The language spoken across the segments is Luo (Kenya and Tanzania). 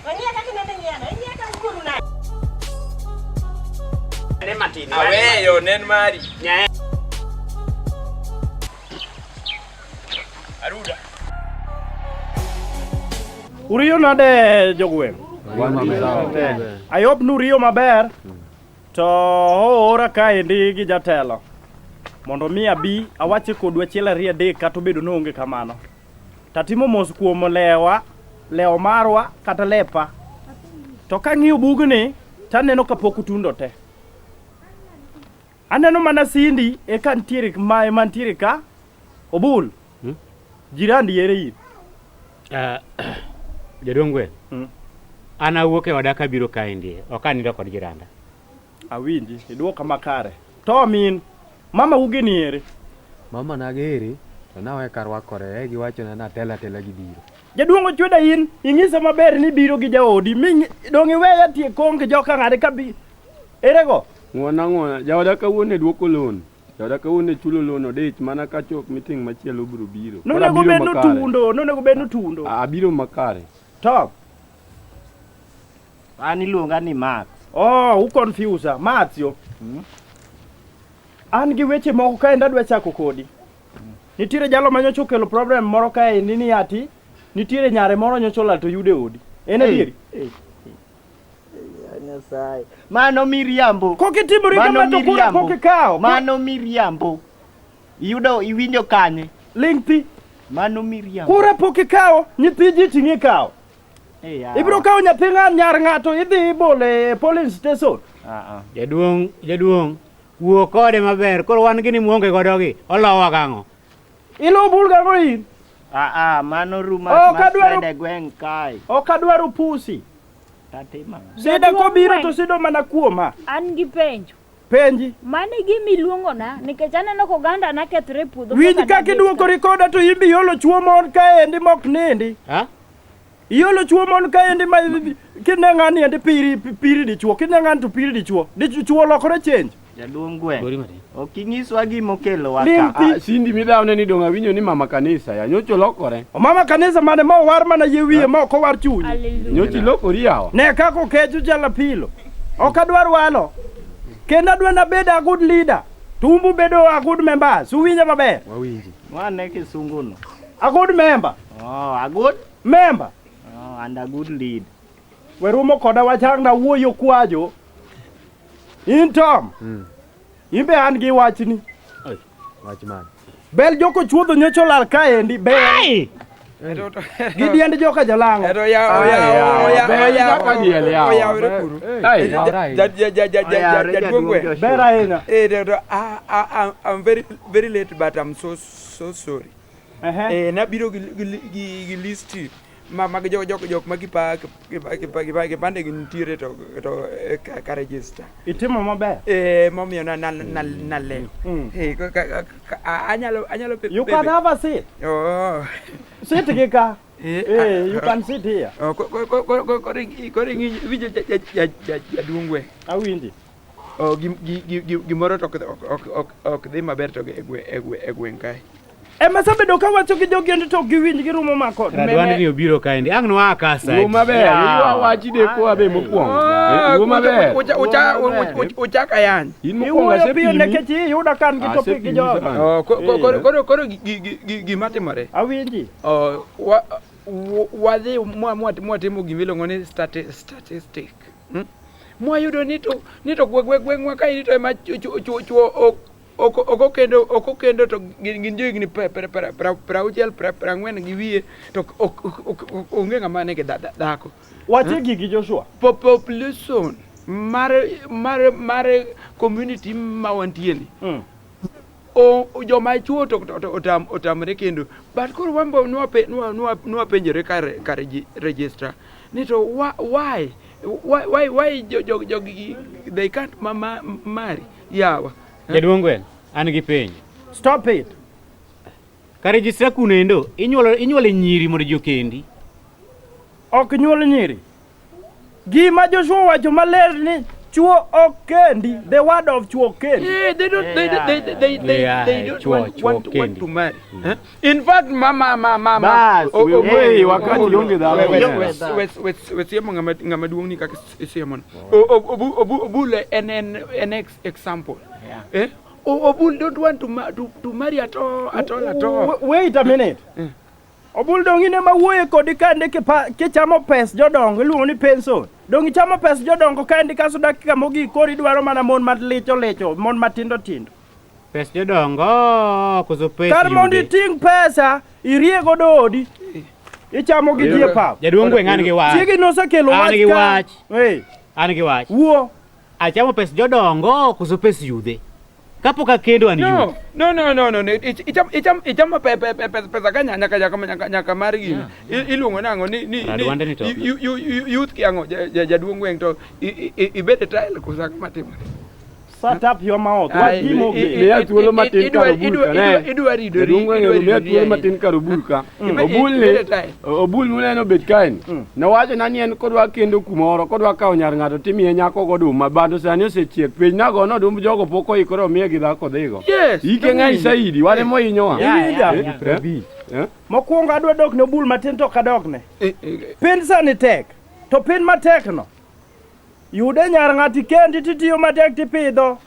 Ong'iya kaka inende ng'iyano. Ing'iya ka wuoru nade? Ne matin. Aweyo nen mari. Nyae. Aruda. Uriyo nade jogweng'? I hope nuriyo maber. To oora kaendi gi jatelo mondo mi abi awache kodu achiel ariyo adek kata obedo ni onge kamano. Tatimo mos kuom lewa, lewo marwa kata lepa. To kang'iyo bugni taneno kapok utundo te. Aneno mana Cindy eka nitiere ma ema nitiere ka. Obul. Hmm? Jirandi ere in? Jaduong' gweng'. Hmm. An awuok e oda kabiro kaendi, ok anindo kod jiranda. Awinji, iduoka makare. Tom in, mama ugi ni ere? Mama na geri to nawe karwakore e giwachona ni atelo atela gibiro. Jaduong' Ochweda in, ing'isa maber ni ibiro gi jaodi, mi dong' iweya tie kong gi joka ng'ade ka bi. Ere go? Ng'wona ng'wona, jaoda kawuono e duoko loan. Jaoda kawuono e chulo loan odich mana ka chop meeting machielo obiro biro. Koro Nonego abiro bed makare. notundo, nonego bed notundo. Ah, Abiro makare. Tom. An iluonga ni Max. Oh, u confuse. Matsio. An gi weche moko kaendi adwa chako kodi. Nitiere jalo ma nyocha okelo problem moro kaendi ni ati nitiere nyare moro nyocha olal to yude odi. En adieri? Ya Nyasaye. Mano miriambo. Kok itimori Mano kama to kura miriambo. pok ikawo. Mano miriambo. Iyudo iwinjo kanye? Ling thi. Mano miriambo. Kura pok ikawo, nyithi ji ting'i ikawo. Eh, yawa. Ibiro kawo nyathi ng'a nyar ng'ato idhi ibole e polling station. Ah, ah. Jaduong', jaduong', wuo kode maber. Koro wan gini muonge godo gi, olowa gang'o? Ilo bul gang'o in? Ah, ah, mano rumors Ok ma adwaro- spread e gweng' kae. Ok adwaro pusi. Tatima. Sida Jaduong' kobiro gweng'. to sido mana kuoma. An gi penjo. Penji. Mano e gima iluongona nikech aneno ka oganda na kethore e puodho. Winj kaka kaka dabet iduokori koda to in be iolo chuo mon kaendi mok nindi. Ha? Iolo chuo mon kaendi ma kine ng'ani endi piri piri dichuo kine ng'ani to piri dichuo. Dichuo olokore change. Jaduong' gweng'. Gori matin. Ok inyiswa gima okelowa Ling' ka. thi. Ah, Cindy midhawne ni dong' awinjo ni mama kanisa ya nyocha olokore. Mama kanisa mane ma owar mana yie wiye ma ok owar chunye. Hallelujah. Nyocha ilokori yawa. Ne kaka okecho jalapilo. Ok adwar walo. Kendo adwa nabed a good leader. Tumbu bedo a good members. Uwinja maber? Wawinji. Wane kisunguno. A good member. Oh, a good. Member. Oh, and a good lead. Werumo koda wachang' na wuoyo kwajo. In Tom. In be an gi wachni. Wach mane? Bel joko chuodho nyocha olal kaendi. Bel. Gi diend joka jalang'o. Ero ya oya oya Ber oya kaka diel yawa. oyawre kuru. Ai, Alright. Ja ja ja ja ja Oyawre jaduong' jaduong' gweng'. Joshua. Ber ahinya. Eh, no, no, I'm very very late but I'm so so sorry. Ehe. Eh, nabiro gi gi gi, gi list ma mag jok jok jok ma kipa kipa kipa kipa kipande gi nitiere to to eh, ka, ka register. Itimo maber. Eh, momiyo na na na na lewo. Mm. Eh, ka, ka, ka, ka, anyalo anyalo pe- You can bebe. have a seat. Oh. Sit gi ka. Eh, Eh, you can sit here. Oh, ko ko ko ko ko koro ing'i winjo jaduong' gweng'. Awinji. Oh, gimoro to ok dhi maber to e gweng' kae. Ema asebedo kawacho gi jogi to ok giwinj girumo mako. Radwan ni obiro kaendi. Ang' nwaa ka sa. Wuo maber, iwa wachi deko abe mokwongo. Eh, Wuo maber. Uchak ayany. In mokwongo Iwuoyo piyo asepimi. nikech iyuda ka an gi topic gi Asepimi jogi. sana. Oh, koro gima timore. Awinji. Oh, wadhi mwatimo gima iluongo ni statistic. Mwayudo ni to gweng'wa kaendi to ema chuo ok okendo to gin johigni 60 40 gi wiye to onge ng'ama nigi dhako. Wache gigi Joshua. Population mar community ma wantie ni. Joma chuo to otamre kendo. But koro wan be nwapenjore kar register ni to why jogi they can't marry yawa. Jaduong' gweng', an gi penjo. Stop it. Ka registra kuno endo, inyuolo nyiri mondo ji okendi. Ok nyuol nyiri. Gima Joshua owacho maler ni Chuo ok kendi. The word of chuo ok kendi. Yeah, they don't they they they they, they, Yeah, they don't chuo- want, chuo want, want kendi. to marry. Eh? In fact, mama mama mama Bas, we wakati onge dhako. We siemo ng'ama ng'ama duong' ni kaka isiemo no. Obul en en en example. Eh? Obul don't want to ma to, to marry at all at all at all. Wait a minute. Obul dong in ema wuoye kodi kande kichamo pes jodongo iluongo ni pension. Dong ichamo pes jodongo kaendi kaso dakika mogik koro idwaro mana mon malicho licho, mon matindo tindo. Pes jodongo koso pes Kar mondo yude. iting' pesa irie godo odi. Ichamo gi ji e pap. Jaduong' gweng' an gi wach. Chiegi nosekelo An wach gi ka. wach. Hey. An gi wach. Wuo. Achamo pes jodongo koso pes yudhe. Kapok akendo an No, youth. no, no, no, no, no. Icham icham ichamo pe pe pe pe pesa ka nyaka nyaka nyaka nyaka mar gini. Iluongo nang'o ni ni Radwande ni to. Youth ki ang'o jaduong' gweng' to ibet e tile koso ang'o matimore. Shut up your mouth. Ai, Wach gima oge. Miya thuolo matin kar obul ka ne. Idwa ridori. Jaduong' gweng' miya thuolo matin kar obul ka. Obul ni obul muneno bet kaeni. Nowacho na ni en kodwa kendo kumoro kodwa kawo nyar ng'ato timiye nyako goduma bando sani osechiek penj nago nodumb jogo pok oikore omiye gi dhako dhigo. Yes. Ike ng'eny saidi wan ema ohinyowa. Iwinja? Eh? Eh? Mokwongo adwa dok ne obul matin to ok adokne. Piny sani tek. To piny matek no. Yude nyar ng'ati kendi titiyo matek tipidho.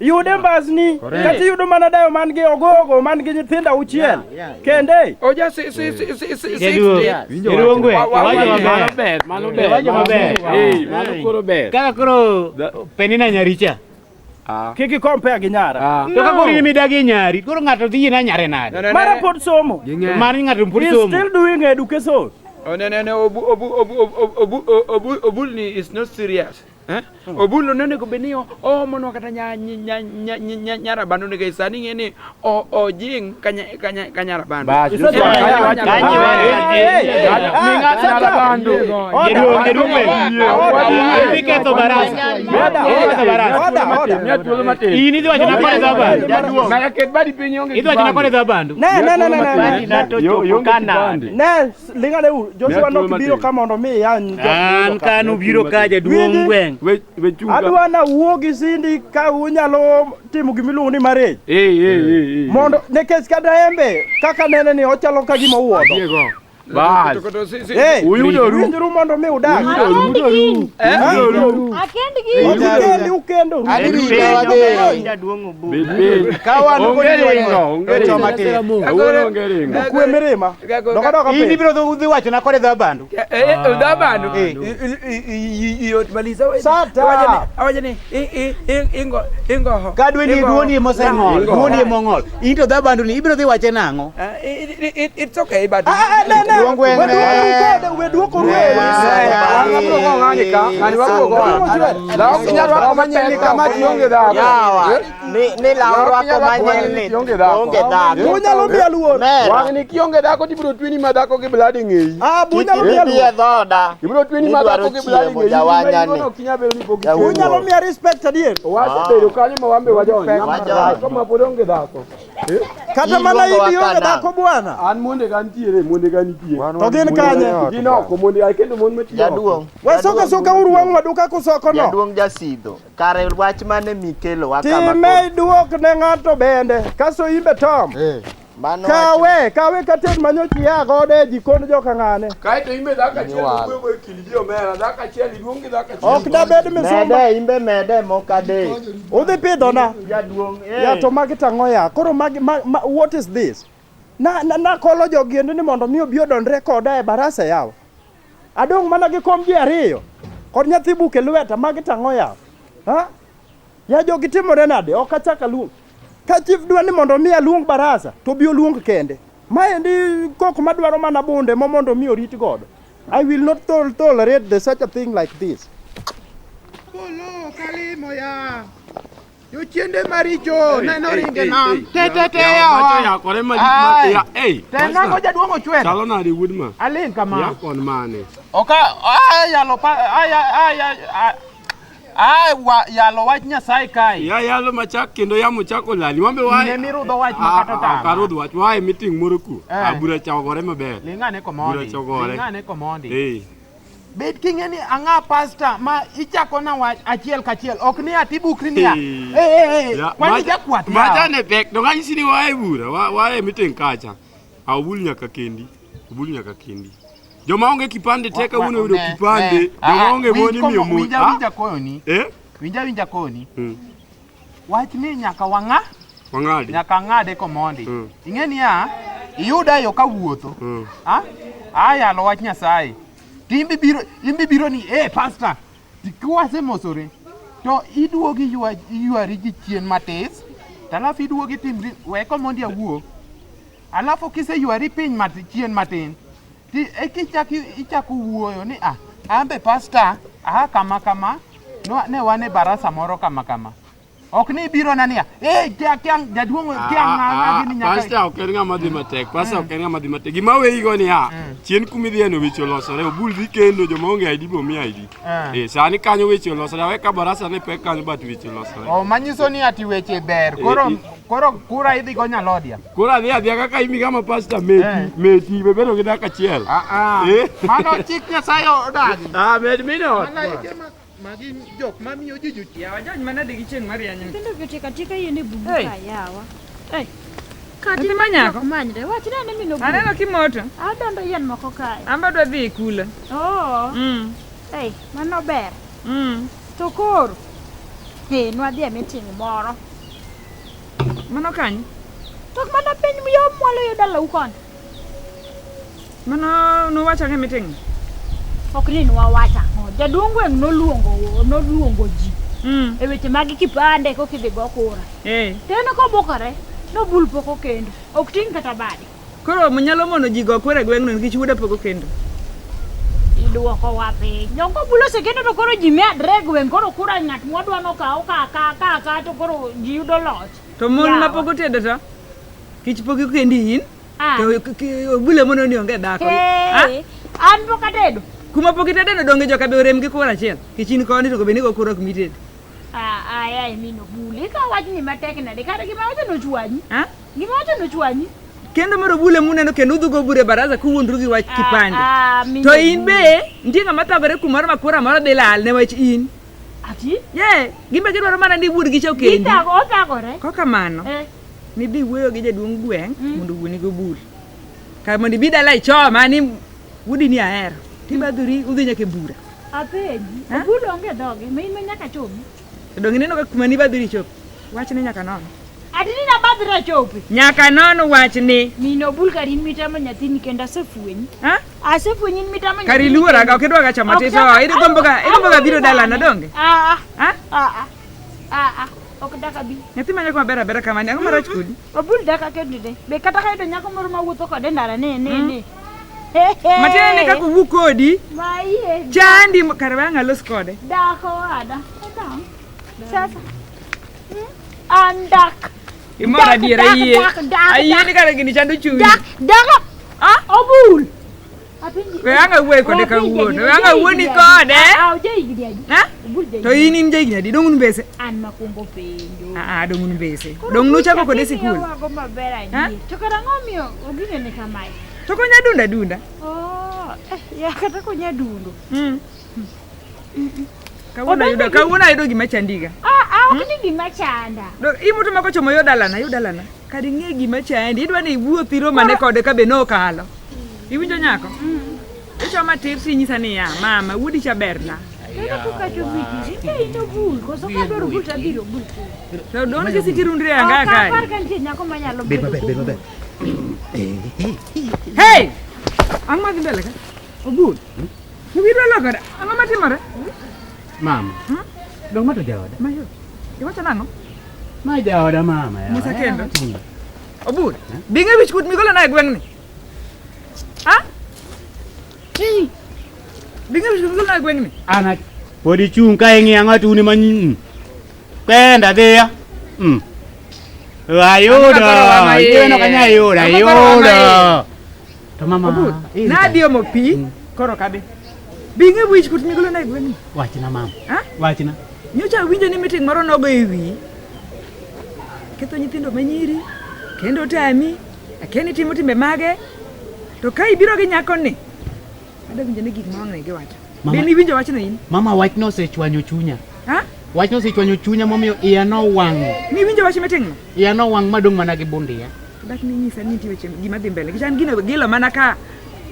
Yude mbasni kata iyudo mana dayo man gi ogogo man gi nyithindo auchiel. Kende. Oja si si si si si Jaduong' jaduong' gweng' iwacho maber. Mano ber, mano ber. Iwacho maber. Eh, mano koro ber. Kaka koro Penina nyaricha. Kik ikompea gi nyara. To ka koro in midagi nyari, koro ng'ato dhi yiena nyare nade? Mara pod somo. Mano ng'ato pod He's somo. still doing education. Oh, no, no, no, obu, obu, obu, obu, obu, obu, obul ni is not serious. Eh? Obul no onego bed ni oomonwa kata nya, nya, nya, nya, nya, nyarabando nikech sani ing'e ni ojing ka nya- ka nya- ka nyarabando. Bas, Joshua, kanyo wacho- Kanyo Eh, mi ng'ato nyarabando. Jaduong' jaduong' gweng'. Idhi ketho barasa. Idhi ketho barasa. Miya thuolo matin. In idhi wacho na kore dho bandu. Nyaka ket badi piny onge Idhi wacho na kore dho bandu. Ne, ne, ne, ne, ne, ne. Yo- onge kipande. Ne, ling'ane uru. Joshua Miya nok thuolo biro matin. ka mondo mi iyany. An ka nubiro ka jaduong' Winji? gweng'. We chung ka. Adwa na wuo gi Cindy ka unyalo timo gimiluongo ni marriage. Eh, eh, eh, eh. Mondo nikech kata embe kaka nene ni ochalo ka gima uwuodho. Diego. Bas. Eh, Uyudoru. Winjuru mondo mi udag. Uyudoru. Uyudoru. Akendgi. Ukendi ukendoru. Jaduong' obul. Bed piny. Ka wan Onge kod ringo, onge to ringo. matin. Kawuono onge ringo. Kwe mirima. Doka doka In piny. ibiro dhi wacho na kore dho bandu. Dho bandu. Yot malisa. Shut up. Awacho ni ingo ingo. Ka dwendi duondi emoseng'ol, duondi emong'ol. In to dho bandu ni ibiro dhi wache nang'o? It's okay but Ah, ah, ne, ne. Jaduong' gweng' We ne. duoko kode, we duoko ruwe. Yawa. Ni law rwako manyien ni onge dhako. Unyalo miya luor. Mera. Wang'ni kionge dhako tibiro tweni ma dhako gi bladi ng'eyi. Ah, bu unyalo miya Kik idhi e luor. dhoda. Ibiro tweni ma Nidwaro dhako gi bladi chiemo ng'eyi. jawanya ni. Ok inyal bedo ni pok Jawuo. Unyalo miya respect adier. Wasebedo kanyo ma wambe wajony. Wajony. Kama pod onge dhako. Kata mana Iluongowa in ionge ka dhako bwana. An monde ga nitiere, monde ga nitie. To gin kanye? Gin oko, monde ga kendo mon matiyo oko. Jaduong'. Wasoka soka uru wang' wadu kaka usoko no. Jaduong' jasidho. Kare wach mane mikelo wa kama Time iduok ne ng'ato bende. Kaso imbe Tom. Mano wach- Kawe, kawe kater manyochi ya godo e jikond joka ng'ane. Kaeto imbe dhako achiel to wuoyo e kind ji omera. Dhako achiel iluong gi dhako achiel. Ok dabed misumba. Mede imbe mede moko adek. Udhi pidhona. Jaduong' eh. Ya to magi tang'o ya. Koro magi ma, ma, what is this? Na na, na kolo jogi endi ni mondo mi obi odonjre koda e barasa yawa. Adong' mana gi kom ji ariyo. Kod nyathi buk e lweta magi tang'o ya. Ha? Ya jogi timore nade? Ok achak aluong. Ka chief dwa ni mondo mi aluong barasa to bi oluong kende. Maendi kok madwaro mana bunde mo mondo mi orit godo. I will not tolerate the such a thing like this. Polo kalimo ya. Jochiende maricho neno ringe nam. Te te te Macho yawa. yakore malich ma Ai. ya. Ei. Te nango jaduong' ochwero. Chalo nade wuod ma? Aling kama. Ya kon mane? Oka a yalo pa a ya a ya a wa yalo wach Nyasaye kae. Ya yalo machak kendo yamo chako lali. Wambe wa. Ne mirudho wach ma kata Ah, otama. Karudh wach. Wae meeting moro ku. Eh. Ah, bura cha ogore maber. Ling'ane komondi. Bura cha ogore. Ling'ane komondi. Eh. Bed king'e ni ang'a pasta ma ichako na wach achiel kachiel ok ni ati bukri niya. Eh eh eh. Kwani jakwath yawa. Macha ne pek, donge anyisi ni wae bura, wae meeting kacha. Ah, Obul nyaka kendi. Obul nyaka kendi. Joma onge kipande te kawuono oyudo kipande. Joma onge mon imiyo mon. Winja Ah? winja koni. Eh? Winja winja koni. Mm. Wach ni nyaka wang'a Wang'adi. nyaka ng'ade komondi. Ing'e niya, iyuda yo kawuotho. Mm. Ah? Ayalo wach Nyasaye. To imbi biro imbi biro ni eh pastor, kiwasemosore to iduogi ywari gi chien matis to alafu iduogi timri we komondi awuo. Alafu kiseywari piny mat, chien matin ti eka ichako wuoyo ni ah ambe pastor aha kama kama no, ne wan e barasa moro kama kama. Ok ni ibiro na niya, eh jaduong' kia ng'a gini nyaka Pastor ok en ng'ama dhi matek. Pastor ok en ng'ama dhi matek. Gima weyigo niya, chien kumidhiyeno weche olosore, Obul dhi kendo joma onge ID bo mi ID. Eh. Eh, sani kanyo weche olosore, awe ka barasa ne pek kanyo but weche olosore. Oh, manyiso ni ati weche ber. Koro Eh, koro kura idhi go Nyalodia. Koro adhi adhiya kaka imi kama pastor meti, meti be bedo gi dhako achiel. Ah, Eh. Mano chik Nyasaye odagi. Ah, med minot. Malaike ma magi jok mamiyo ji jochien. Yawa jony manade gi chieng' marieny. Nyithindo gi tika tika yien e bungu Hey. ka yawa. Hey. Nyathi ma nyako? Manyre. Wachna ni min Obul. Aneno kimoto. Adondo yien moko kae. An be adwa dhi e kula. Oh. Mm. Hey, mano ber. Mm. To koro. Hey, nwadhi e meeting moro. Mano kanye? To mana piny yo mwalo yo dalau koni. Mano nuwacho ang'e meeting? Ok ni nwawacho ang'o. Jaduong' gweng' noluongo ji. Mm. E weche mag kipande koka idhi go kura. Eh. To en kobukore, nobul pok okendo. Ok ting' kata bade. Koro nyalo mono ji go kura e gweng'no nikech wuoda pok okendo. Iduoko wa piny. Donge obul osekendo to koro ji medre e gweng' koro kura ng'at mwadwa nokaw ka ka ka ka to koro ji yudo loch. To mon Yawa. ma pok otedo to? Kich pok okendi in? Ah. To obule mono ni onge dhako. Ah? Hey, an pok atedo. Kuma pok itedo donge joka be orem gi kura achiel. Kich in koni to be ni go kura kuma itedo. Ah, ay, ay, min Obul. Ikawo wachni matek nade? Kare gima awacho nochwanyi. Ah? Gima awacho nochwanyi. Kendo mar obule muneno kendo udhi go bura e baraza kuwuondru gi wach kipande. Ah, min To in Obul. be nitie ng'ama thagore kumoro ma kura moro dhi lal newach in. Ati? Ye, gin be gidwaro mana ni wuod gi cha okendi. Githago, othagore. Kokamano, Eh. nidhi wuoyo gi jaduong' gweng' mondo owuoni go bul. Kar mondo ibi dala ichoma ni wuodi ni ahero. Tibadhori udhi nyaka e bura. Apenji. Obul onge dhoge, ma in ma nyaka chomi. To donge ineno ka kuma nibadhori ichopo? Wachni nyaka non. Ati ni nabadhra chopi. Nyaka non wachni. Min Obul kar in mitamo nyathini kendo asefwenyi. Ha? Asefwenyi in mitamo Kar nyathini. iluora ga ok idwa ga chamo Ok to chama- igombo ga igombo ga biro dalana donge? Ah, ah. Ah, ah. Ah, ah. Ok dak abi. Nyathi ma nyako maber abera kamani, ang'o marach kodi? Obul dak akendi de. Be kata ka yudo nyako moro mawuotho kode e ndara ne ne ne. Matiende ni kaka owuok kodi, Ma iye. chandi kar we ang' alos kode. Dak owada. Edang. Sasa. An dak. Imor Dak, adiera dak, ayie. dak, dak, Ayie dak. ni kare gini chando chunyi. Dak, dak. Ah, Obul. Apenji. We ang' awuoye kode kawuono. We ang' awuoni kode. Ah, oja higni adi? Ha? Obul ja To in in jahigni adi? Dong' un mbese? An makwongo penjo. Ah, ah, dong' un mbese. Dong' nuchako kode sikul. Wago maber Ha? adier. To kara ang'o omiyo oginene kamae? To konya dunda dunda. Oh, eh, ya kata konya dundo. Mm. Kawuono ayudo kawuono ayudo gima chandiga. Ah, ah, ok ni gima chanda. Imuto mako chomo yo dalana, yo dalana. Kar ing'e gima chandi, idwa ni iwuoth iromane kode ka be nokalo. Iwinjo nyako? Ichoma tir tinyisa niya, mama, wuodi cha berna. Kata kukacho wiki, inde in Obul, koso kadwaro Obul to abiro Obul. To don kisik irundri e anga Ok kae. apar ka nitie nyako manyalo Bed bedo maber, bed go maber. Hey! Ang'o madhi mbele ka? Obul. Idwa lokore. Ang'o matimore? Mama. Dong ma to jaoda. Mayo. Iwacho nang'o? Ma jaoda mama. yawa. Musa kendo. Obul. Bing'e wich kut migolo na e gweng'ni. Ha? Bing'e wich kut migolo na e gweng'ni. An pod ichung' ka ing'iyo ang'o tuni ma kenda dhiyo. Mm. Ayudo. Ang'o ma koro wang'a iye? Ineno ka nya yudo, Ang'o ma koro wang'a ayudo. To mama, Obul. iri Nadhi omo pi, koro ok adhi. Bing'e wich kut migolo na e gweng'ni. Wachna mama. Ha? Wachna. Nyocha awinjo ni meeting moro nogo e wiyi. Ketho nyithindo manyiri, kendo tami, akia ni timo timbe mage. To ka ibiro gi nyakoni, adwa winjo ni gik ma wang'ni giwacho. Mama- Be niwinjo wachno in? Mama wachno osechwanyo chunya. Ha? Wachno osechwanyo chunya momiyo iya nowang'. Niwinjo wach mating'no? Iya nowang' madong' mana gi bundia. Dak ninyisa ni nitie weche gima dhi mbele. Nikech an gino gilo mana ka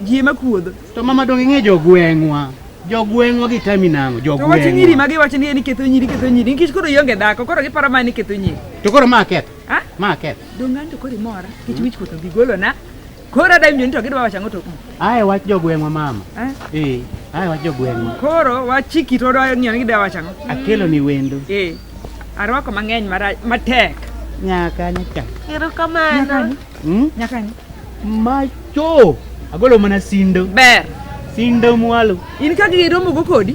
ji ema kuodho. To mama dong' ing'e jogweng'wa. Jogweng'wa gitami nang'o? To wach nyiri Jogweng'wa. ma giwacho ni en iketho nyiri, iketho nyiri. Nikech koro ionge dhako, koro giparo mana ni iketho nyiri. To koro ma aketho. Ha? Ma aketho. Dong' an to koro imora, nikech wich kuot obi golona. Koro ada winjo ni to gidwa wacho ang'o to Ae wach jogweng'wa mama. Eh? Eh, ae wach jogweng'wa. Koro wachiki to wadwa ng'iyo ni gidwa wacho ang'o. Akelo ni wendo. Eh. Arwako mang'eny marach matek. Nyaka nyacha. Erokamano. Hmm? Nyakani. Macho. Agolo mana sindo. Ber. Sindo mwalo. In ka giromo go kodi,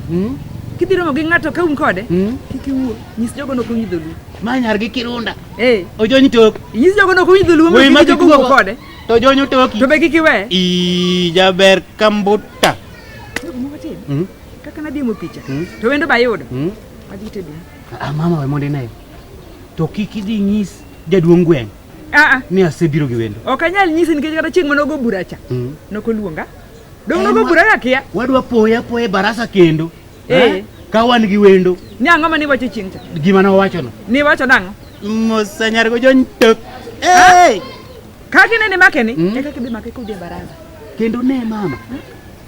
kidhi romo gi ng'ato ka un kode, Hmm? kik iwuo. Nyis jogo no ok owinj dholuo. Ma nyar gi kirunda. Eh. Ojony tok. Nyis jogo no ok owinj dholuo Wuoyi mondo ma kik jogo kik wuo kode. To jonyo toki. To be kik iwe. I jaber kambuta. Gima watim, Hmm? Kaka nadhi omo picha. Hmm? To wendo be ayudo. Hmm? Adhi tedo. Ah, mama we mondo ine. To kik idhi nyis jaduong' gweng' Ah ah. ni asebiro gi wendo. Ok anyal nyisi nikech kata chieng' mane ogo bura cha. Hmm. Nok oluonga. Dong' nogo bura ka kia. Wadwa poye apoya e barasa kendo. Eh. Ka wan gi wendo. Ni ang'o mane iwacho chieng' cha? Gima nowachono. Niwacho nang'o? Musa nyar go jony tok. Eh! Kaka inene make ni, e kaka idhi make kudhi e baraza. Kendo ne mama.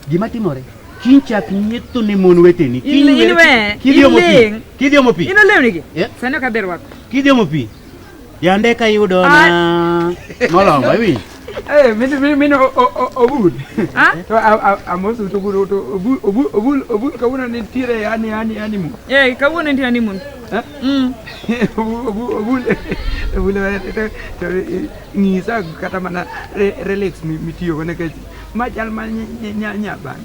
Gima timore. Kiny chak nyietho ne mon weteni. In- Kiny in were- we, Kidhi omo pi. iling'. Kidhi omo pi. In olewni gi? Yeah. Sani ok adhi rwako. Kidhi omo pi. Yande ka yudo na molombo iwinjo. Eh, min min min obul. To amosu to guru to obul obul obul obul kawuono nitiere yani yani yani mu. Eh, kawuono nitie honeymoon. Mm. Obul obul obul obul to to ng'isa kata mana relax mitiyogo nikech ma chal ma nya nya band.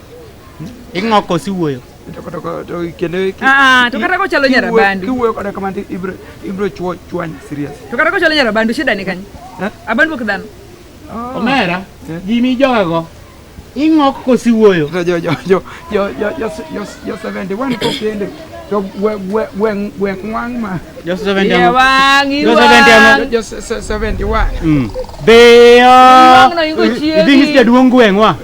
Ing'oko siwuoyo. To to to kendo Ah, ah, to kata kochalo nyar abandu. Kiwuoyo koda kamano to ibro ibro chwo chwany serious. To kata kochalo nyar abandu shida ni kanye? Abandu ok dhano. Omera, gimi jogago. Ing'ok kosiwuoyo. To jo jo jo jo jo jo jo jo 71 kokende to gwe gwe gwe gwe wang' ma. Jo 70 Iye ang'o? wang', Jo 70 ang'o? Jo 71. Mm. Dhiyo. Iwang'no ingo chiegi. Idhi nyis jaduong' gweng'wa.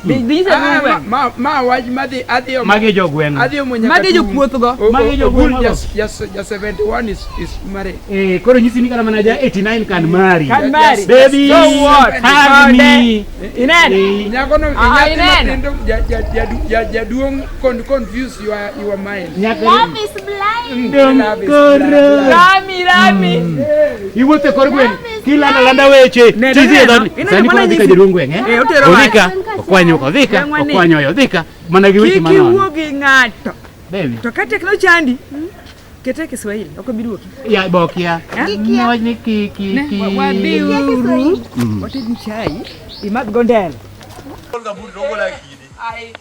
Dhi nyis jaduong' gweng'. Ma ma wach madhi adhi omo. Magi jogweng'wa. Adhi omo nyaka. Magi tung'. jopuothgo. Magi Obul jogweng'wa. ja 71 is married. Eh, koro nyisi ni kata mana ja 89 kan mari. Can marry. Baby. So what? Hug me. Ineno? Nyako no Ah, nyathi ineno. matin to jaduong' confuse your mind. Nyaka Love is blind. Dong Love is koro. blind. Rami, rami. Iwuotho e kor gweng' kilando alanda weche. Ne, Tidhi e ineno, dhodi. ineno Sani mana koro odhi ka nyisi. jaduong' gweng' eh? Eh, otero wach. Odhika, okwanyo odhika, Gweng'wa ni. okwanyo odhika. Mana gi weche Kik manono. iwuo gi ng'ato. Baby. To ka tek nochandi, kete e Kiswahili, ok obi duoki. Ya bokia. Eh? Wach ni ki ki Ne, ki. wadhiuru, watednu chai, imadh gondel. Ai.